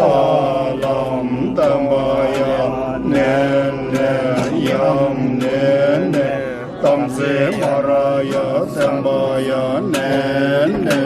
Alam tambaya nene yam nene tamse maraya sambaya nene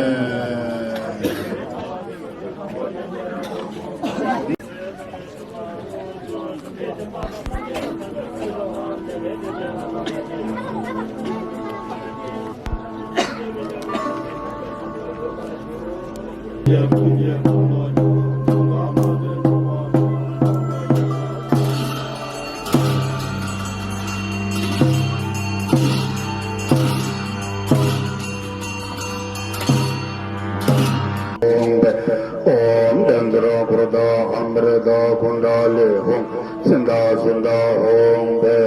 Om Dandra Kurda Amreda Kundali Hum Sinda Sinda Hum Be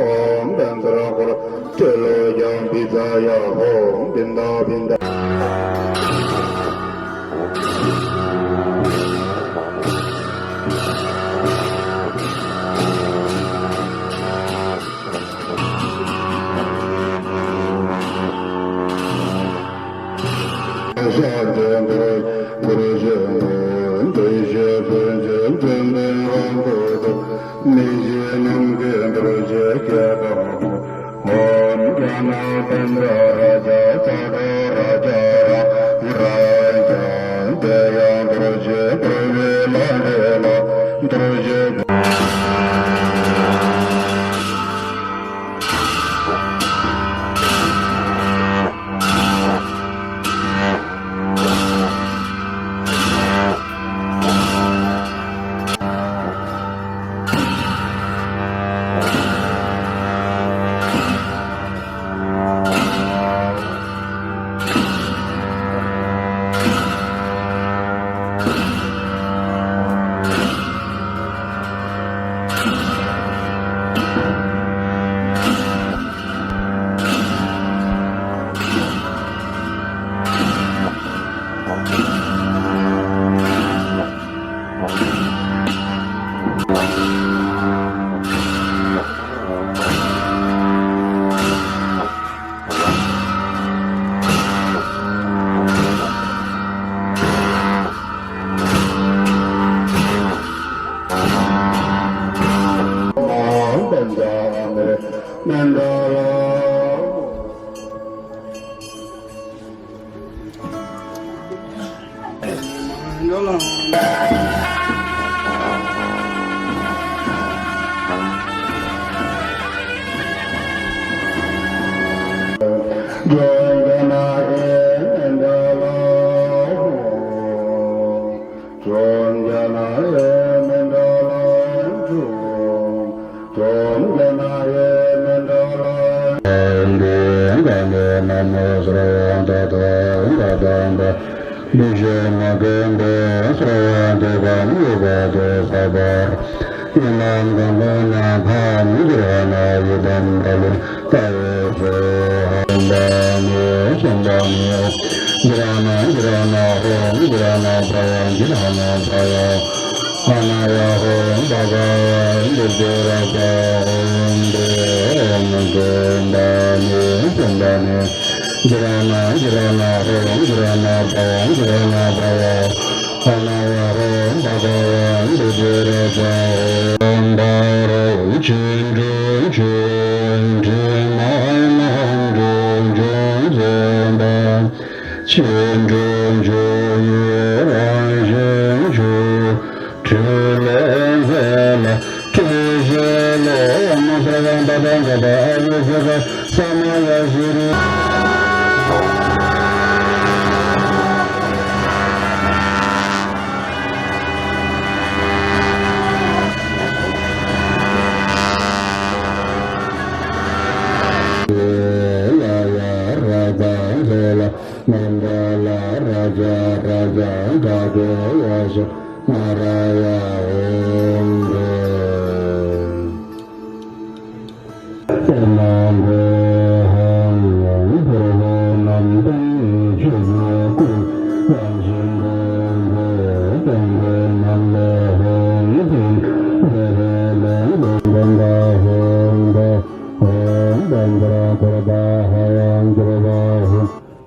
Om Dandra Kurda Chelo Jam Bizaya Hum Binda Binda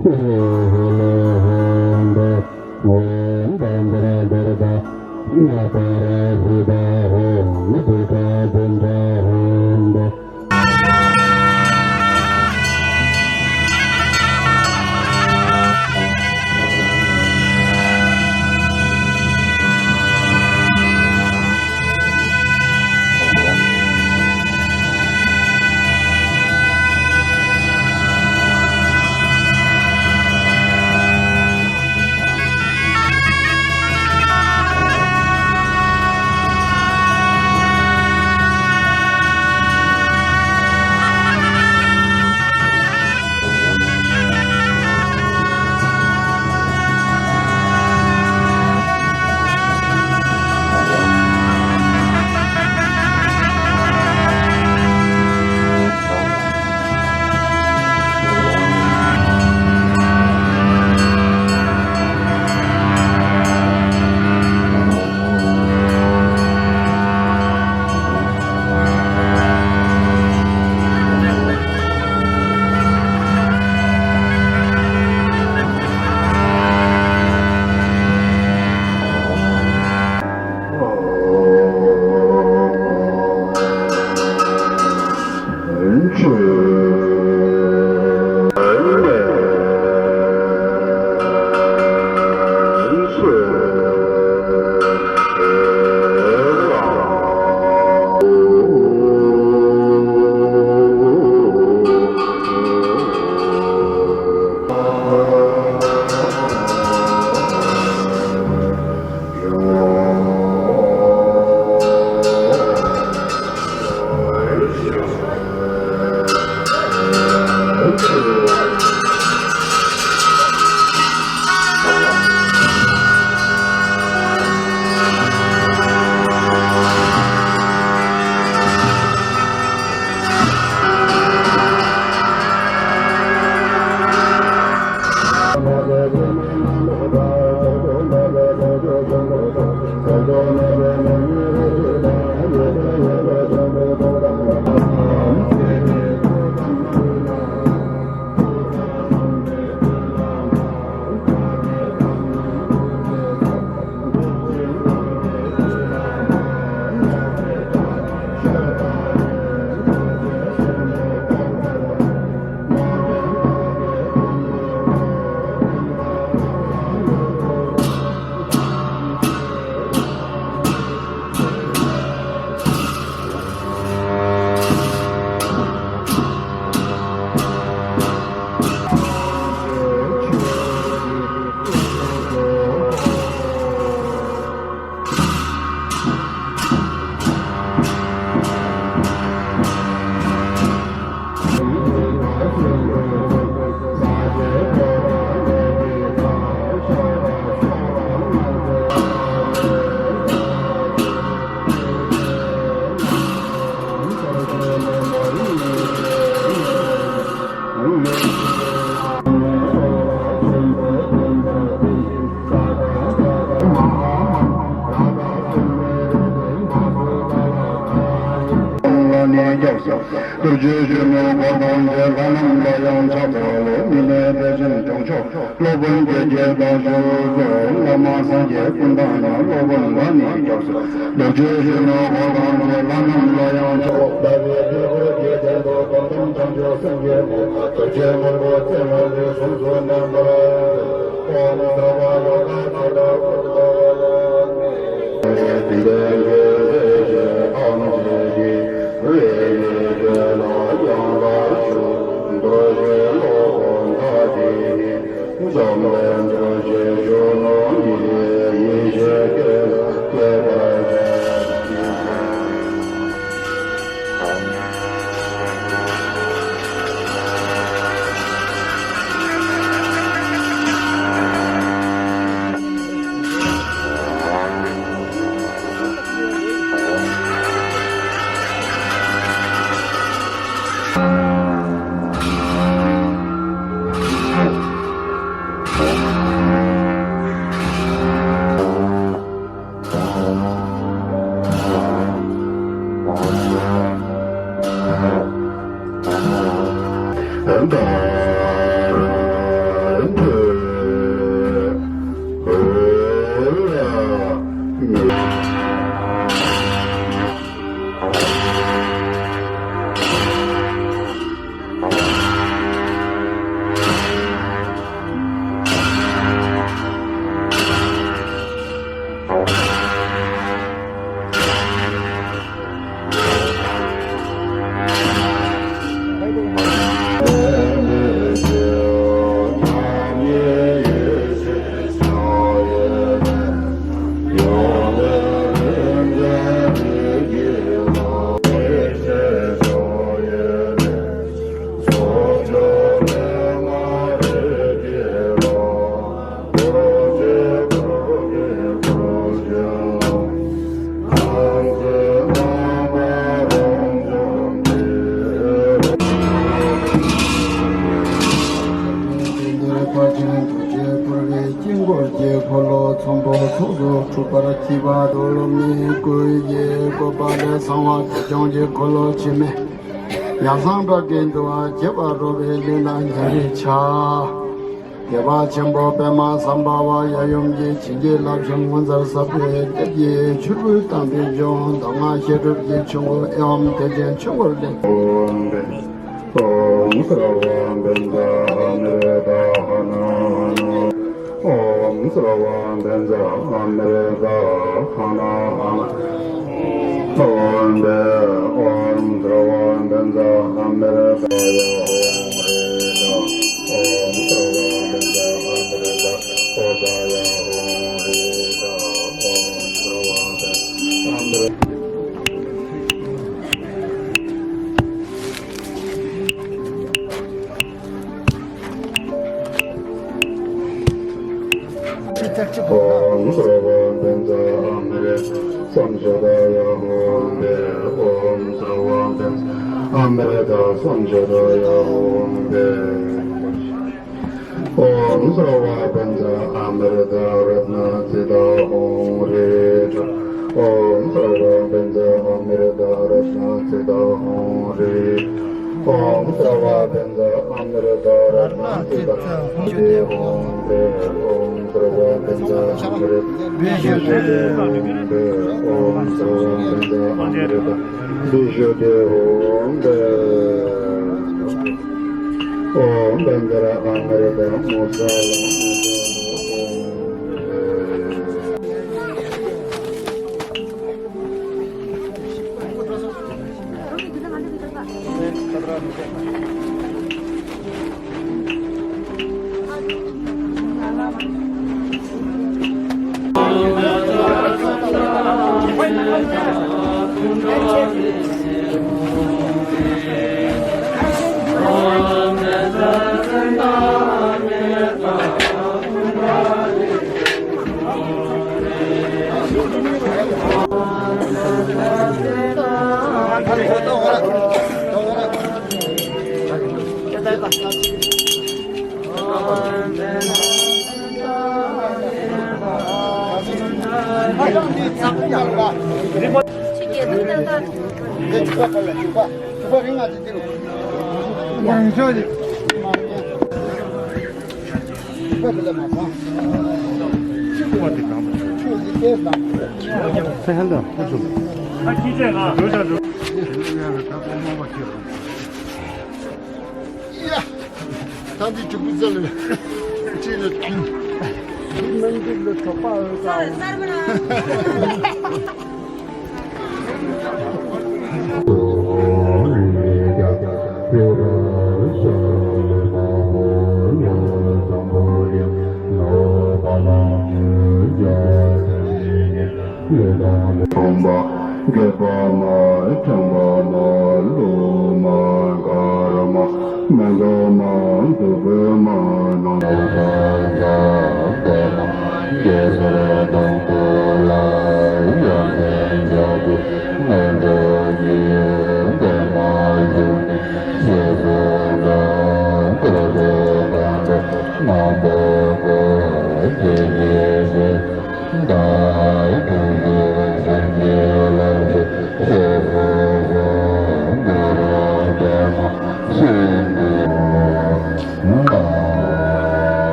Om 불에 진골제 콜로 첨보 소소 주바라티바 돌로미 고이제 고발의 상화 정제 콜로 치매 야상박인도와 제바로베 르난 자리차 예바 첨보 배마 삼바와 야용지 진제 랍션 원사 사부의 대기 출불 담비종 당하시를 예청을 에엄 대전 청월대 Om Sravan Benza Amrita Hana Om Sravan Benza Amrita Hana Om Sravan Benza Amrita Om Sravan Benza Amrita Odaya Om Rita Om Sravan Benza Amrita Om Sravan Benza Amre Samjadaya Hombe Om Sravan Benza Amrita Samjadaya Hombe Om Sravan Benza Amrita Ratna Sita Homre Om Sravan Benza Amrita Ratna Sita Homre Om Sravan Benza Amrita Ratna Sita Homre Om Sravan Benza Amrita Om Sravan Benza Amrita Vijode Hombe Om Benza Amrita Musala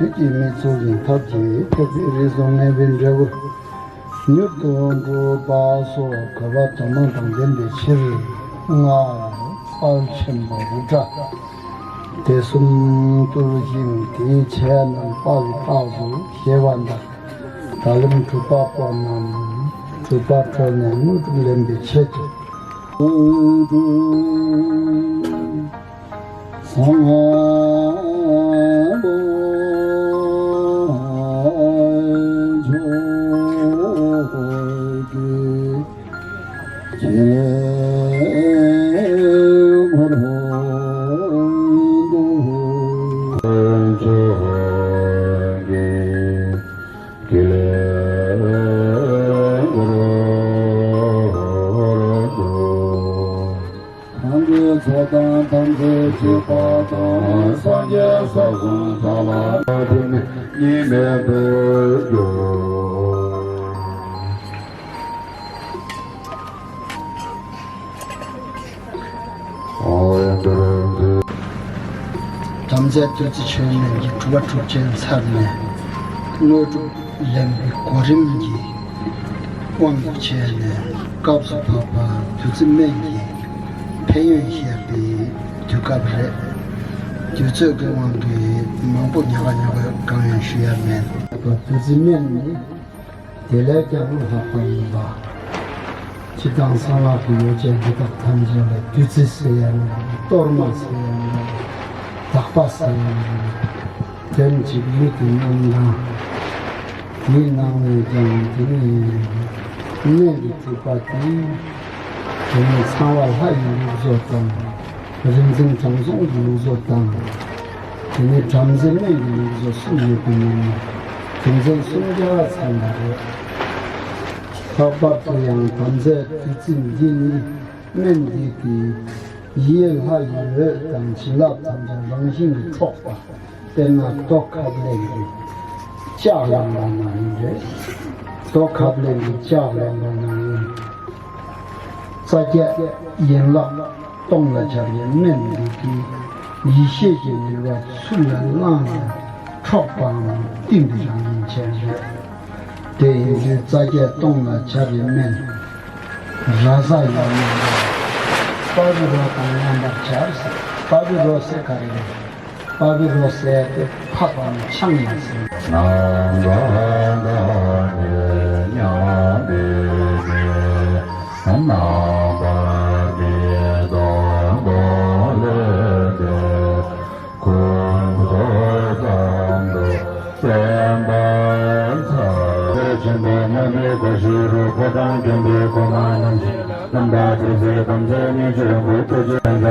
Tuki Mitsugi Taki, Tuki Rizone Vinjagur, Newton Baso, Kavataman, and the Chiri, Nga, Alchimba, Buddha, Tesum Turjim, Tichan, and Pali Pazu, Hevanda, Talim to Papanam, to Patron and Mutulim the Chet. Tamze tuji chene ji tuwa tujen sarne no tu lembi korim ji wang chene kapsu papa tuji mengi peyo hiabi tukabre tuji ge wangi mampu nyaga nyaga kangen shuya men tuji mengi dele kyabu hapan ba chitang sala kuyo jen hitak tamze le tuji seyan torma seyan Takpasan dan ciplik nanda di nama yang ini ditipati ini sawal hai luzotan rinzing langsung luzotan ini jamzil ini luzotan ini rinzing sunja sandara kabar yang tamze ini mendiki Ye hai ye dan chila dan rang xin de chok ba den na to kap le ni jia yang na na ni to kap le ni jia yang na na ni zai jie yin la dong le jia ye men li ki yi xie jie ni wa su ran lang chok ba ding de yang yin qian ye de yi zai jie dong le jia ye men ra sa yang Pablo Tananda Charles, Pablo Secari, Pablo Sec, Papa Changas. Nanda Om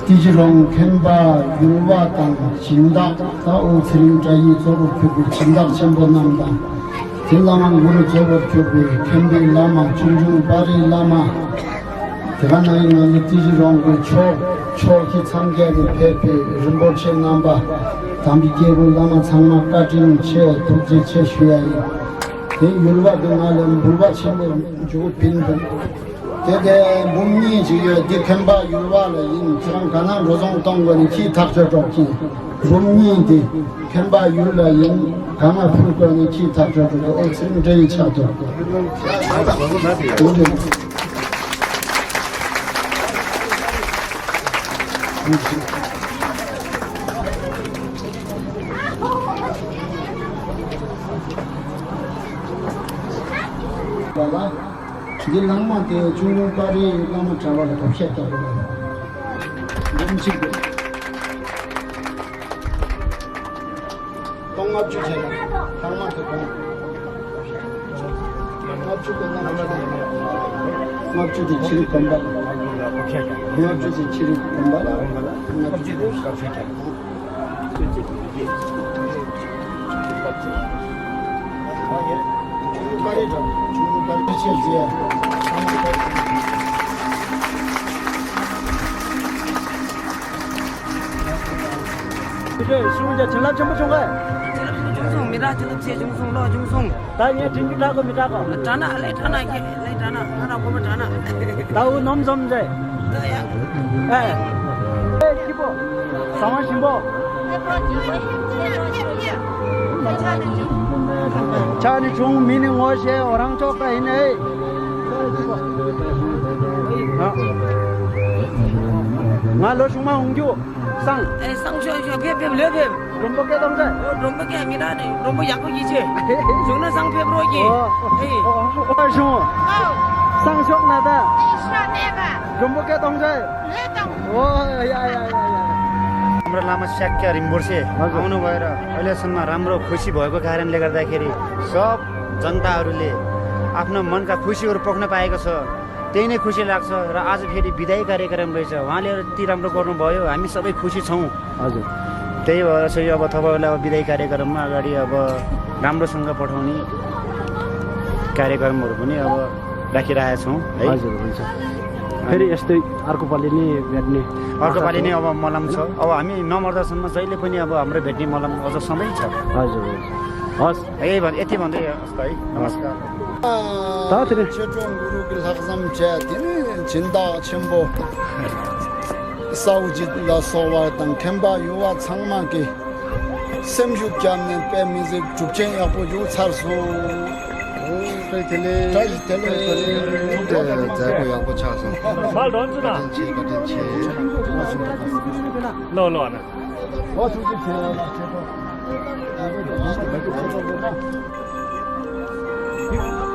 Tiserong Kemba Yuwa Tang Jindak Ta Utsring Jayi Zobo Kyubi Jindak Shambo Namda Tilaman Guru Zobo Kyubi Kendi Lama Chunjung Bari Lama Tigana Inga Tiserong Cho Ki Tsamgya Pepe Rinpoche Namba Tambi Gebu Lama Tsangma Kajin Che Tuji Che Shuyayi Yulwa Dungalam Bulwa Chimbo Jugu Pindu Dede Mumni Jiyo Di Kemba Yulwa La Yin Chirang Kana Rozong Tongwa Ki Takja Joki Mumni Di Kemba Yulwa Yin Kana Fulgwa Ki Takja Joki Otsing Jayi Chato Baba Di lama de Jungung Pari lama Jawa la Kapsha Tabu Lumchik Tongab Juche Tangma Tabu Tongab Juche Tongab Juche Chiri Kamba Tongab Juche Chiri Kamba Tongab Juche 수문자 전랍 전부 총괄 중송 미라 저도 제 중송 로 중송 다니에 진주다고 미다고 자나 알레 자나 이게 알레 자나 하나 보면 자나 나우 넘섬제 예 기보 상황 신보 자니 중 미닝 워시에 오랑 쪽가 있네 말로 중만 홍주 상 상쇼쇼 페페 레페 롬보게 동자 롬바게 미라네 롬보 약고 이체 중나 상페 브로기 어쇼 상쇼 나다 रुम्बो क्या तङ चाहिँ ओ या हाम्रो लामा स्याक्य रिम्बोर्से आउनु भएर अहिलेसम्म राम्रो खुसी भएको कारणले गर्दाखेरि सब जनताहरूले आफ्नो मनका खुसीहरू पोख्न पाएको छ त्यही नै खुसी लाग्छ र आज फेरि विदाई कार्यक्रम रहेछ उहाँले यति राम्रो गर्नुभयो हामी सबै खुसी छौँ हजुर त्यही भएर चाहिँ अब तपाईँहरूलाई अब विदाई कार्यक्रममा अगाडि अब राम्रोसँग पठाउने कार्यक्रमहरू पनि अब राखिरहेका छौँ है हजुर हुन्छ फेरि यस्तै अर्को पालि नै भेट्ने अर्को पालि नै अब मलम छ अब हामी नमर्दासम्म जहिले पनि अब हाम्रो भेट्ने मलम अझ सधैँ छ हजुर हस् यति भन्दै हस् है नमस्कार 최종 무릎을 학삼제 디는 진다 첨보 사우지다 소와당 캠바 유와 창마기 샘죽잡는 빼미즈 죽쟁 약보 유찰수 자고 약보 차서 말 던지나 같은 너너나 치